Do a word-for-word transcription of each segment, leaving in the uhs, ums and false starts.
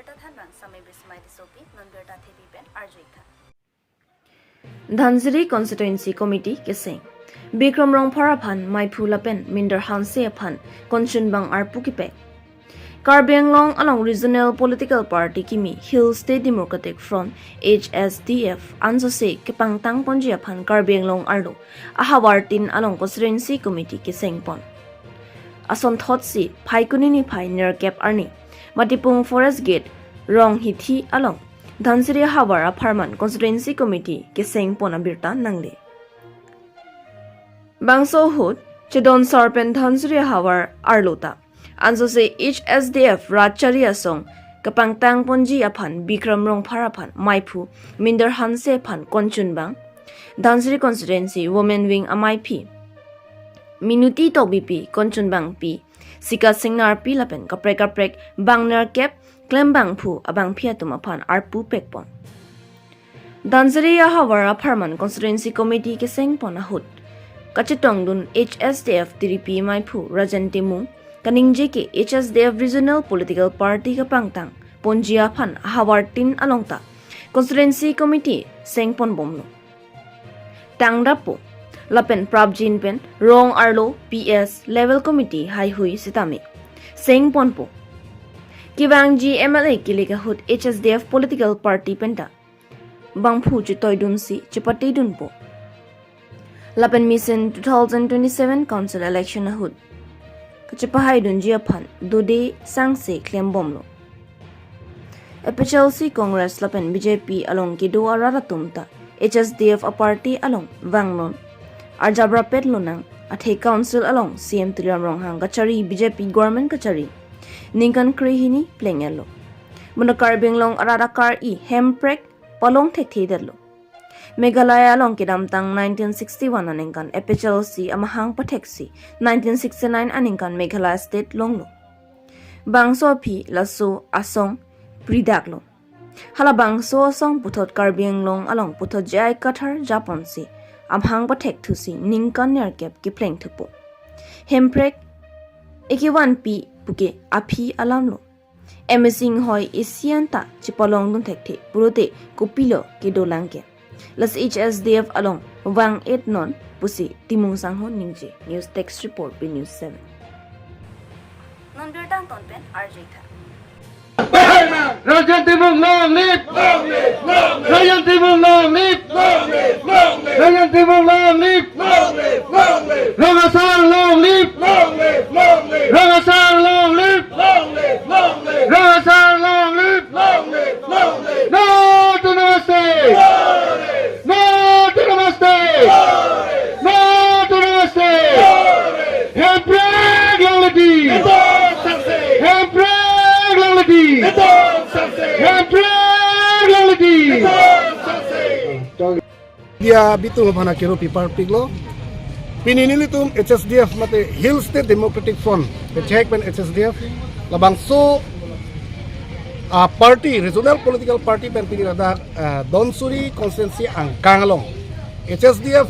Birta thanbang Sami Bismai Tissopi, non birta thepi pen arju-ik tha. Dhansiri Constituency Committee keseng. Bikram Rongphar aphan maiphu lapen Minder Hanse aphan konchunbang arpu kepek. Karbi Anglong along Regional Political Party kimi Hill State Democratic Front, H S D F, anjose kepangtang ponji aphan Karbi Anglong arlo ahavar tin along Constituency Committee keseng pon. Asonthotsi Phaikuni niphai nerkep arni Matipung Forest Gate, Ronghithi along Dhansiri ahavar apharman Constituency Committee keseng pon abirta nangle. Bangso ahut chedon sarpen Dhansiri ahavar arlo ta anjose H S D F rat chari asong kepangtang ponji aphan Bikram Rongphar aphan maiphu Minder Hanse aphan konchunbang, Dhansiri Constituency Women Wing amaiphi Minuti Tokbipi konchunbangpi, Sika Singnarpi lapen kaprek kaprek bang nerkep klembangphu abangpi atum aphan arpu pekpon. Dhansiri ahavar apharman Constituency Committee keseng pon ahut kachetongdun H S D F tiripi maiphu Rajen Timung kaningje ke H S D F Regional Political Party kepangtang ponji aphan ahavar tin along ta Constituency Committee seng pon bomlo. Tangdappo lapen prapjin pen rong arlo P S level committee haihui sitame seng ponpo. Kevangji M L A kilik ahut H S D F political party penta bangphu chetoidunsi chepatedunpo. Lapen mesen two thousand twenty-seven council election ahut kachepahaidunji aphan dode sangse klembomlo. A P H L C, Congress lapen B J P along kedo arat atum ta H S D F aparty along vangnon, arjap rapet lonang, athe council along C M Tuliram Ronghang kachari B J P government kachari ningkan krehini pleng-etlo. Mono Karbi Anglong arat akar-i Hemprek palong thekthedetlo. Meghalaya along kedamtang nineteen sixty-one aningkan A P H L C amahang patheksi nineteen sixty-nine aningkan Meghalaya state longlo. Bangso aphi laso asong pridaklo. Halabangso asong puthot Karbi Anglong along puthot J I Kathar japonsi amahang pathekthusi ningkan nerkep keplengthupo. Hemprek ekevanpi puke aphi alamlo. M A Singhoi isi anta chepalongdun thekthe pulote kopilo kedolang ke. Lasi H S D F along vang-etnon pusi Timung Sangho ningje. News Desk Report, B News seven. Non birta angton pen arju-ik tha. Rajen Timung long live! Long live! Long live! Rajen Timung long live! Long live! Long live! Rajen Timung long live! Long live! Long live! Rong Asar long live! Long live! Long live! Rong Asar long live! Long live! Long live! Rong Asar long live! Long live! Long live! No to Namaste! Long live! No to Namaste! Long live! No to Namaste! Long live! Hemprek long live! Beton sangse! Hemprek long live! Beton sangse! Hemprek long live! Beton sangse! Dia bitung aphan akero pipar piklo. Pini nelitum H S D F mate Hill State Democratic Front, kechek pen H S D F, labangso a party, regional political party pen pini ladak, ah, Dhansiri constituency angkang along H S D F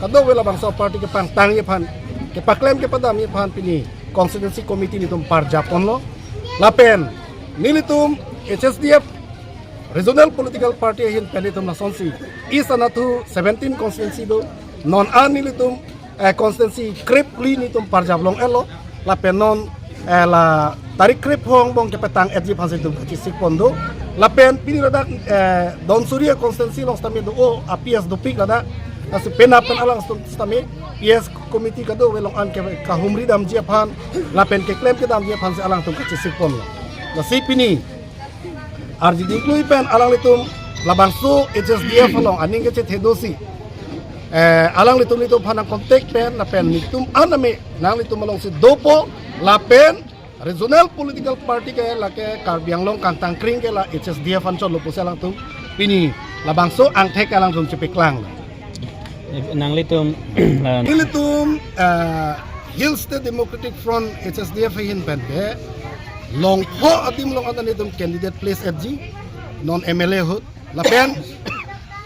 kadokave labangso party kepangtangji aphan, kepaklem kepadamji aphan pini constituency committee nelitum parjap ponlo. Lapen nelitum H S D F regional political party ahin pen nelitum lasonsi East anatthu seventeen constituency do, non an nelitum, eh, constituency krepli nelitum parjap long-etlo. Lapen non, eh, la tarik krepho angbong kepetang-etji aphansi nelitum kachesik pon do. Lapen pini ladak, eh, Dhansiri constituency along sitame do-o a P S dopik ladak. Lasi penap pen alang sitame P S committee kadokave along an ke kahumri damji aphan lapen keklem kedamji aphansi alangtum kachesik ponlo. Lasi pini arjidi klui pen alanglitum labangso H S D F along aning kachethe dosi, eh, alanglitum nelitum aphan nang contact pen lapen nelitum an ame nanglitum alongsi dopo, lapen regional political party ke lake Karbi Anglong kangtangkring ke la H S D F anchotlo pusi alangtum pini labangso angthek alangtum chepeklang. Nanglitum, la- Nelitum, eh, Hill State Democratic Front, H S D F ahin pen ke longpho adim along anta nelitum candidate place-etji, non M L A ahut. Lapen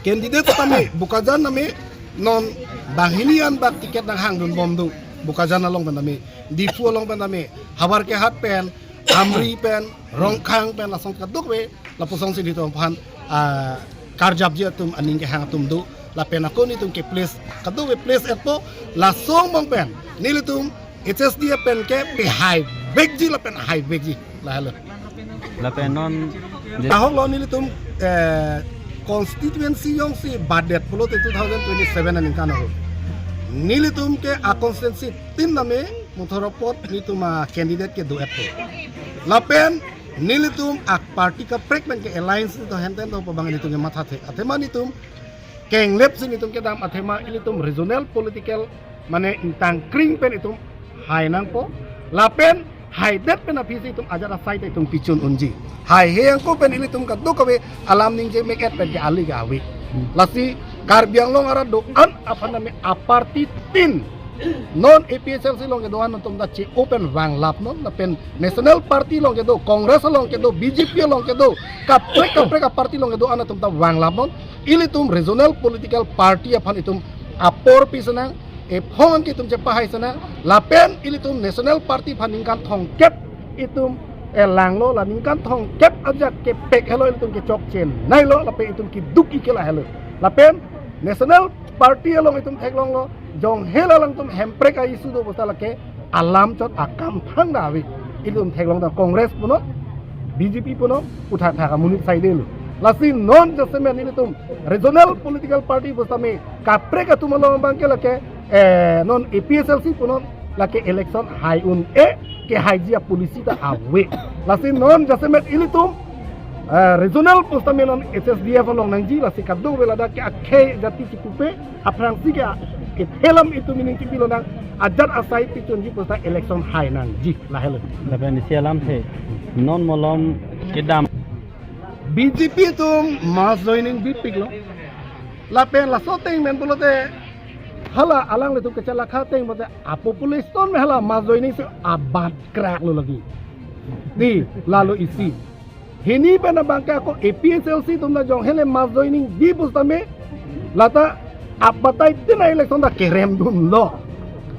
candidate tame, Bokajan tame, non banghini an bak ticket nanghangdun bom do. Bokajan along pen tame, Diphu along pen tame, havar kehat pen, Amri pen, Rongkhang pen, lason kadokave, lapuson si nelitum aphan, ah, karjapji atum, aning kehang atum do, lapen ako nelitum ke place, kadokave place etpo, lason bang pen, nelitum H S D F pen ke pehai vekji lapen hai vekji, lahelo. Lapen non je- Tahok lo nelitum, eh, constituency jongsi badet pulote two thousand twenty-seven aningkan ahut, nelitum ke a constituency tin name mothor apot nelitum a candidate ke do etpo. Lapen nelitum a party kaprek pen ke alliance to henten to pabang nelitum ke mathathe. Athema nelitum kenglep si nelitum kedam athema ilitum regional political mane ingtang kring pen itum hai nangpo. Lapen haidet pen aphi si itum ajat asai ta itum pichun unji. Haihe angko pen ilitum kadokave alam ningje mek-et pen ke ali ke ave. Lasi Karbi Anglong arat do-an aphan name a party tin. Non A P H L C along kedo-an atum ta che-o pen vanglap non, lapen National Party along kedo, Congress along kedo, B J P along kedo, kaprek kaprek a party along kedo-an atum ta vanglap non. Ilitum regional political party aphan itum apor pi senang, ephong an ke itum chepahai senang, lapen ilitum National Party aphan ningkan thomkep itum elanglo, la ningkan thomkep ajat kepek helo ilitum kechokche nailo, lapen itum keduk-i ke lahelo. Lapen National Party along itum theklonglo, jonghe la alangtum hemprek a issue do puta lake alam chot akam thang da ave. Ilitum theklong ta Congress punon, B J P punon, utha thak amonit saidelo. Lasi non jasemet nelitum regional political party pusitame kaprek atum along bang ke lake, eh, non A P H L C punon lake election hai un-e, kehaiji a policy ta ave. Lasi non jasemet ilitum, eh, regional pusitame non H S D F along nangji, lasi kadokave ladak ke akhei jati chipupe, aphrangsi ke a, kethelam itum ining chipilonang, ajat asai pichunji puta election hai nangji, lahelo. Lapen isi alamthe, non malom kedam. B J P atum mass joining bipiklo. Lapen laso ateng pen pulote hala alanglitum kechalakha ateng pulote a population me hala mass joining si abat kraklo lagi. Di, lalo isi. Hini pen abang ke ako A P H L C atum ta jonghe le mass joining di pusitame, lata abatai tin a election ta keremdunlo.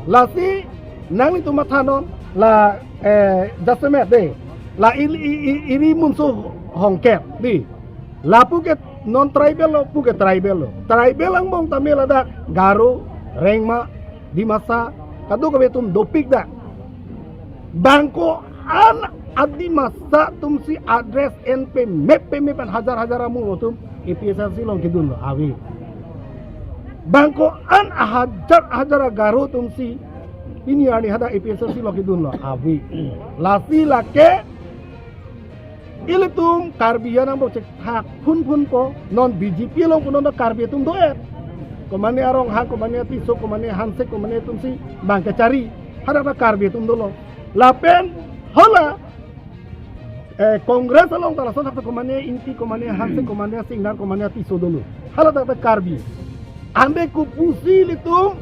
Lasi nanglitum mathanon la, eh, jasemet de. La il-, i, i, iri munso hongket di. Lapu ke non tribal lo, pu ke tribal lo. Tribal angbong tame ladak Garo, Rengma, Dimasa, kadokave atum dopik dak. Bang ko-an a Dimasa atum si address en pemep pemep pen hajar hajar amu atum A P H L C along kedunlo, ave. Bang ko-an a hajar hajar a Garo atum si pini arni hadak A P H L C along kedunlo, ave. Lasi lake ilitum Karbi angbong chethak phunphunpo, non B J P along punon ta Karbi atum do-et. Komane a Ronghang, komane a Tisso, komane a Hanse, komane atum si bang kechari. Hadak ta Karbi atum dolo. Lapen hala, eh, Congress along ta lason thak komane a Ingti, komane a Hanse, komane a Singnar, komane a Tisso dolo. Hala dak ta Karbi. Ante kopusi ilitum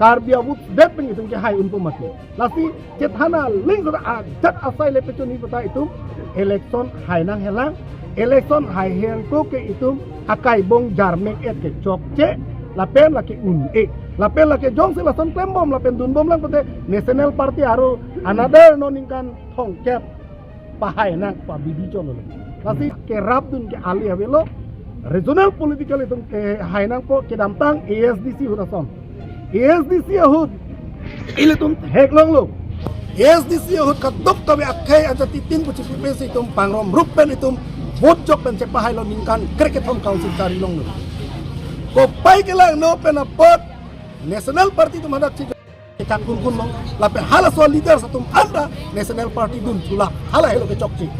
Karbi a vote det pen itum kehai unpo mati. Lasi chethan aling seta ajat asai le pechunji puta itum election hai nanghelang, election haihe angko ke itum akai bong jarmek et kechokche, lapen lake un-e. Lapen lake jongsi lason klembom lapen dunbomlang pulote National Party aro another non ningkan thomkep pahai nang pa bidi cholo. Lasi kerapdun ke ali avelo. Regional political itum, eh, hai nangpo kedamtang A S D C ahut ason. A S D C ahut ilitum theklonglo. A S D C ahut kadokave akhei ajati tin pu chipupe si itum pangrum rup pen itum vote jok pen chepahailo, ningkan krekethom council karilonglo. Kopai kelangno pen apot National Party atum hadak chik kak kun kun long, lapen halaso a leaders atum anta National Party dun thulap, hala helo kechokche.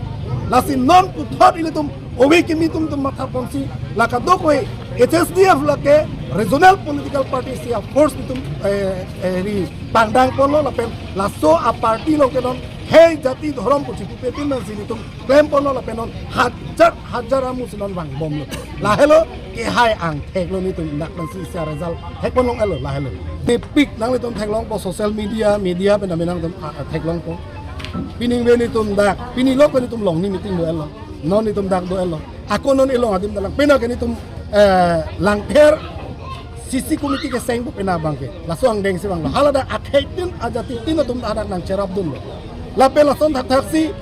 Lasi non puthot ilitum ove kimi atum atum mathaponsi, la kadokave H S D F lake regional political party si a force atum, eh, eh, ri pangdang ponlo, lapen laso a party along ke non khei jati dhorom pu chipupe tin nangsi ilitum klem ponlo, lapen non hajar hajar amu si non vangbomlo. Lahelo kehai angtheklo nelitum dak nangsi isi a result thek pon long-etlo, lahelo. Nepik nanglitum theklongpo social media, media pen name nangtum, ah, ah, theklongpo. Pining pen nelitum dak, pini lok pen nelitum longni meeting do-etlo. Non nelitum dak do-etlo. Ako non ilong adim dalang. Pena ke nelitum, eh, Langpher C C committee kesengpo pena abang ke. Laso angdeng si vanglo. Hala dak akhei tin ajati tin atum dak nangcherapdunlo. Lapen lason thakthak si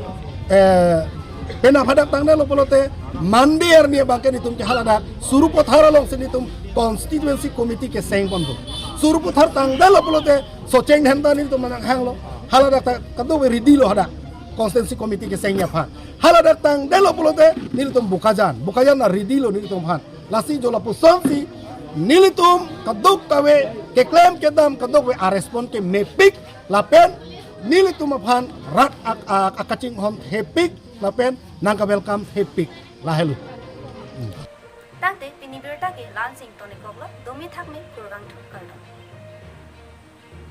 Eh, penap hadak tangdetlo pulote, Mande arni abangke nelitum ke haladak Sarupathar alongsi nelitum constituency committee keseng ponpo. Sarupathar tangdetlo pulote, Socheng Dhenta nelitum nang hanglo. Haladak ta kadokave ready lo hadak constituency committee kesengji aphan. Haladak tangdetlo pulote, nelitum Bokajan. Bokajan na ready lo nelitum aphan. Lasi jo lapusonsi nelitum kadokave keklem kedam kadokave a-response ke mepik lapen nelitum aphan rat ak-, ak-, akachinghon thepik lapen nangka-welcome thepik lahelo. Tangte pini birta ke la-an si ingtonikoklo, domi thakme, kurvangthu, kardom.